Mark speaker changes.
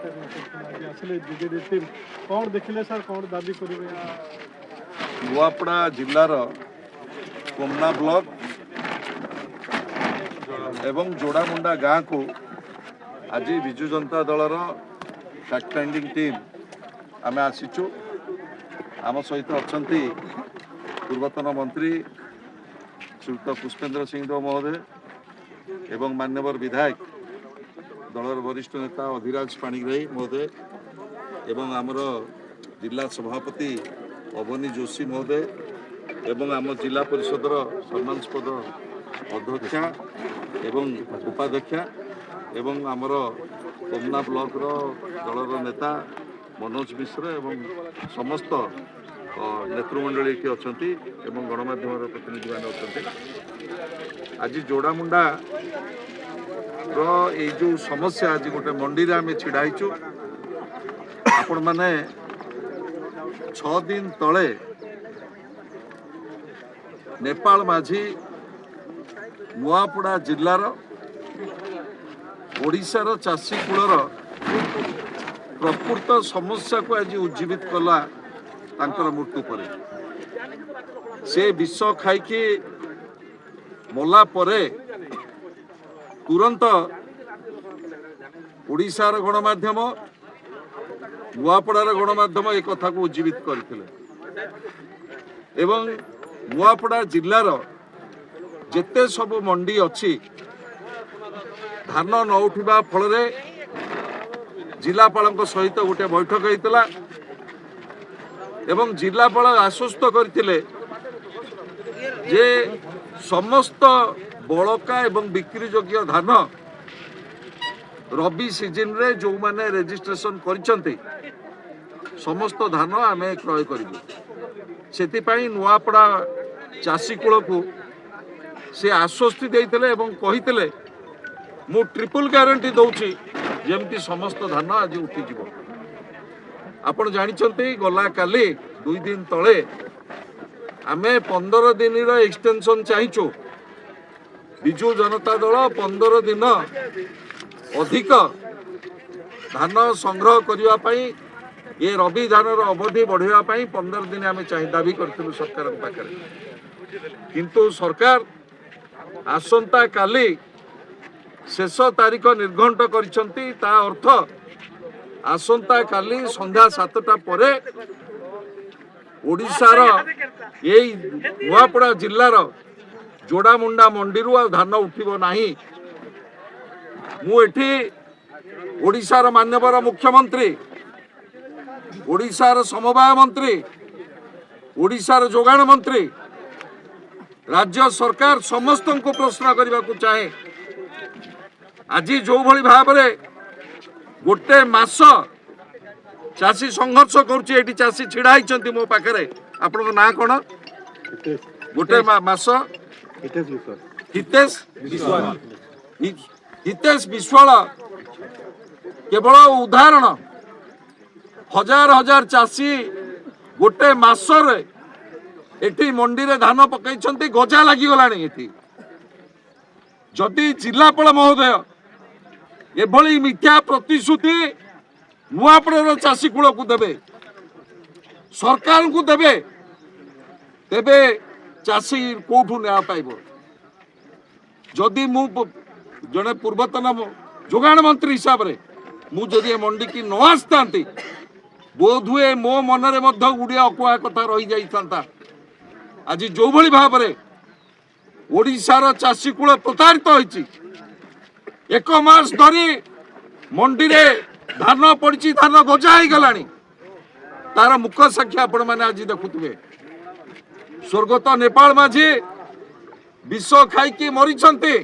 Speaker 1: ଆଜି ଆସିଲେ BJD team, କ'ଣ ଦେଖିଲେ ସାର୍? କ'ଣ ଦାବି କରିବେ?
Speaker 2: ନୂଆପଡ଼ା ଜିଲ୍ଲାର କୋମନା ବ୍ଲକ ଏବଂ ଯୋଡ଼ାମୁଣ୍ଡା ଗାଁକୁ ଆଜି ବିଜୁ ଜନତା ଦଳର ଫ୍ୟାକ୍ଟ ଫାଇଣ୍ଡିଂ ଟିମ୍ ଆମେ ଆସିଛୁ। ଆମ ସହିତ ଅଛନ୍ତି ପୂର୍ବତନ ମନ୍ତ୍ରୀ ଶ୍ରୀଯୁକ୍ତ ପୁଷ୍ପେନ୍ଦ୍ର ସିଂଦେଓ ମହୋଦୟ ଏବଂ ମାନ୍ୟବର ବିଧାୟକ, ଦଳର ବରିଷ୍ଠ ନେତା ଅଧିରାଜ ପାଣିଗ୍ରାହୀ ମହୋଦୟ ଏବଂ ଆମର ଜିଲ୍ଲା ସଭାପତି ଅବନୀ ଯୋଶୀ ମହୋଦୟ ଏବଂ ଆମ ଜିଲ୍ଲା ପରିଷଦର ସମ୍ମାନସ୍ପଦ ଅଧ୍ୟକ୍ଷା ଏବଂ ଉପାଧ୍ୟକ୍ଷା ଏବଂ ଆମର କୋମନା ବ୍ଲକର ଦଳର ନେତା ମନୋଜ ମିଶ୍ର ଏବଂ ସମସ୍ତ ନେତୃମଣ୍ଡଳୀ ଏଠି ଅଛନ୍ତି ଏବଂ ଗଣମାଧ୍ୟମର ପ୍ରତିନିଧିମାନେ ଅଛନ୍ତି। ଆଜି ଯୋଡ଼ାମୁଣ୍ଡାର ଏଇ ଯେଉଁ ସମସ୍ୟା, ଆଜି ଗୋଟେ ମଣ୍ଡିରେ ଆମେ ଛିଡ଼ା ହେଇଛୁ। ଆପଣମାନେ 6 ଦିନ ତଳେ ନେପାଳ ମାଝୀ ନୂଆପଡ଼ା ଜିଲ୍ଲାର, ଓଡ଼ିଶାର ଚାଷୀ କୂଳର ପ୍ରକୃତ ସମସ୍ୟାକୁ ଆଜି ଉଜ୍ଜୀବିତ କଲା ତାଙ୍କର ମୃତ୍ୟୁ ପରେ। ସେ ବିଷ ଖାଇକି ମଲା ପରେ ତୁରନ୍ତ ଓଡ଼ିଶାର ଗଣମାଧ୍ୟମ, ନୂଆପଡ଼ାର ଗଣମାଧ୍ୟମ ଏ କଥାକୁ ଉଜ୍ଜୀବିତ କରିଥିଲେ ଏବଂ ନୂଆପଡ଼ା ଜିଲ୍ଲାର ଯେତେ ସବୁ ମଣ୍ଡି ଅଛି, ଧାନ ନ ଉଠିବା ଫଳରେ ଜିଲ୍ଲାପାଳଙ୍କ ସହିତ ଗୋଟେ ବୈଠକ ହେଇଥିଲା ଏବଂ ଜିଲ୍ଲାପାଳ ଆଶ୍ୱସ୍ତ କରିଥିଲେ ଯେ ସମସ୍ତ ବଳକା ଏବଂ ବିକ୍ରି ଯୋଗ୍ୟ ଧାନ ରବି ସିଜିନରେ ଯେଉଁମାନେ ରେଜିଷ୍ଟ୍ରେସନ କରିଛନ୍ତି, ସମସ୍ତ ଧାନ ଆମେ କ୍ରୟ କରିବୁ। ସେଥିପାଇଁ ନୂଆପଡ଼ା ଚାଷୀ କୂଳକୁ ସେ ଆଶ୍ୱସ୍ତି ଦେଇଥିଲେ ଏବଂ କହିଥିଲେ, ମୁଁ ଟ୍ରିପଲ ଗ୍ୟାରେଣ୍ଟି ଦେଉଛି, ଯେମିତି ସମସ୍ତ ଧାନ ଆଜି ଉଠିଯିବ। ଆପଣ ଜାଣିଛନ୍ତି, ଗଲା କାଲି, 2 ଦିନ ତଳେ ଆମେ 15 ଦିନର ଏକ୍ସଟେନସନ୍ ଚାହିଁଛୁ। ବିଜୁ ଜନତା ଦଳ 15 ଦିନ ଅଧିକ ଧାନ ସଂଗ୍ରହ କରିବା ପାଇଁ, ଏ ରବି ଧାନର ଅବଧି ବଢ଼ାଇବା ପାଇଁ 15 ଦିନ ଆମେ ଚାହିଁ ଦାବି କରିଥିଲୁ ସରକାରଙ୍କ ପାଖରେ। କିନ୍ତୁ ସରକାର ଆସନ୍ତା କାଲି ଶେଷ ତାରିଖ ନିର୍ଘଣ୍ଟ କରିଛନ୍ତି। ତା ଅର୍ଥ ଆସନ୍ତା କାଲି ସନ୍ଧ୍ୟା 7ଟା ପରେ ଓଡ଼ିଶାର ଏଇ ନୂଆପଡ଼ା ଜିଲ୍ଲାର ଯୋଡ଼ାମୁଣ୍ଡା ମଣ୍ଡିରୁ ଆଉ ଧାନ ଉଠିବ ନାହିଁ। ମୁଁ ଏଠି ଓଡ଼ିଶାର ମାନ୍ୟବର ମୁଖ୍ୟମନ୍ତ୍ରୀ, ଓଡ଼ିଶାର ସମବାୟ ମନ୍ତ୍ରୀ, ଓଡ଼ିଶାର ଯୋଗାଣ ମନ୍ତ୍ରୀ, ରାଜ୍ୟ ସରକାର ସମସ୍ତଙ୍କୁ ପ୍ରଶ୍ନ କରିବାକୁ ଚାହେଁ। ଆଜି ଯେଉଁଭଳି ଭାବରେ ଗୋଟେ ମାସ ଚାଷୀ ସଂଘର୍ଷ କରୁଛି, ଏଠି ଚାଷୀ ଛିଡ଼ା ହେଇଛନ୍ତି ମୋ ପାଖରେ। ଆପଣଙ୍କ ନାଁ କ'ଣ? ଗୋଟେ ମାସ ହିତେଶ ହିତେଶ ବିଶ୍ୱାଳ କେବଳ ଉଦାହରଣ। ହଜାର ହଜାର ଚାଷୀ ଗୋଟେ ମାସରେ ଏଠି ମଣ୍ଡିରେ ଧାନ ପକାଇଛନ୍ତି, ଗଜା ଲାଗିଗଲାଣି ଏଠି। ଯଦି ଜିଲ୍ଲାପାଳ ମହୋଦୟ ଏଭଳି ମିଥ୍ୟା ପ୍ରତିଶ୍ରୁତି ନୂଆପଡ଼ାର ଚାଷୀ କୂଳକୁ ଦେବେ, ସରକାରଙ୍କୁ ଦେବେ, ତେବେ ଚାଷୀ କୋଉଠୁ ନ୍ୟାୟ ପାଇବ? ଯଦି ମୁଁ ଜଣେ ପୂର୍ବତନ ଯୋଗାଣ ମନ୍ତ୍ରୀ ହିସାବରେ ମୁଁ ଯଦି ଏ ମଣ୍ଡିକି ନ ଆସିଥାନ୍ତି, ବୋଧହୁଏ ମୋ ମନରେ ମଧ୍ୟ ଗୁଡ଼ିଏ ଅକୁହା କଥା ରହିଯାଇଥାନ୍ତା। ଆଜି ଯେଉଁଭଳି ଭାବରେ ଓଡ଼ିଶାର ଚାଷୀ କୂଳ ପ୍ରତାରିତ ହୋଇଛି, ଏକ ମାସ ଧରି ମଣ୍ଡିରେ ଧାନ ପଡ଼ିଛି, ଧାନ ଗଜା ହେଇଗଲାଣି, ତାର ମୁଖ ସାକ୍ଷୀ ଆପଣମାନେ ଆଜି ଦେଖୁଥିବେ। ସ୍ୱର୍ଗତ ନେପାଳ ମାଝୀ ବିଷ ଖାଇକି ମରିଛନ୍ତି।